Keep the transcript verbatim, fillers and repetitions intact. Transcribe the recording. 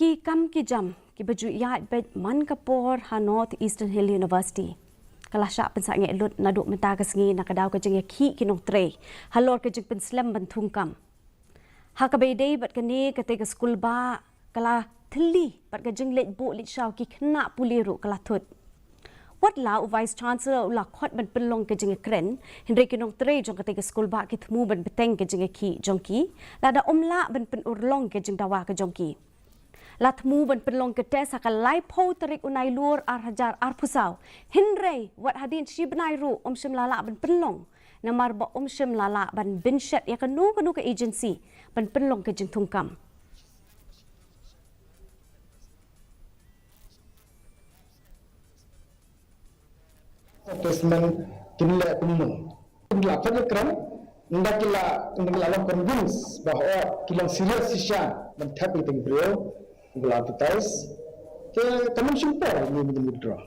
Ki kam ki jam kiba ju ïaid beit man ka por ha North Eastern Hill University ka la shah pynsangeh lut naduh mynta ka sngi na ka daw ka jingïakhih ki nongtrei halor ka jingpynslem ban thung kam. Ha kaba ïadei bad kane, katei ka skulbah ka la thylli bad ka jingleit buh leit shaw ki khynnah pule ruh ka la thut. Wat la u Vice Chancellor u la khot ban pynlong ka jingïakren, hynrei ki nongtrei jong katei ka skulbah ki thmu ban bteng ka jingïakhih jong ki lada ym lah ban pynurlong ka jingdawa ka jong ki. La thmu ban pynlong ka test ha ka laiphew tarik u Nailur ar hajar arphew saw, hynrei wat hadien shi bnai ruh ym shym la lah ban pynlong, namar ba ym shym la lah ban bynshet ïa kano kano ka agency ban pynlong ka jingthung kam. Assessment kin leh kumno? Kin la thad ïakren, ynda ki la, ynda ki la long convince ba hooid ki long serious shisha ban thep ïa kitei ki briew, ki la advertise. Te kan ym shim por ïa ngi ban withdraw.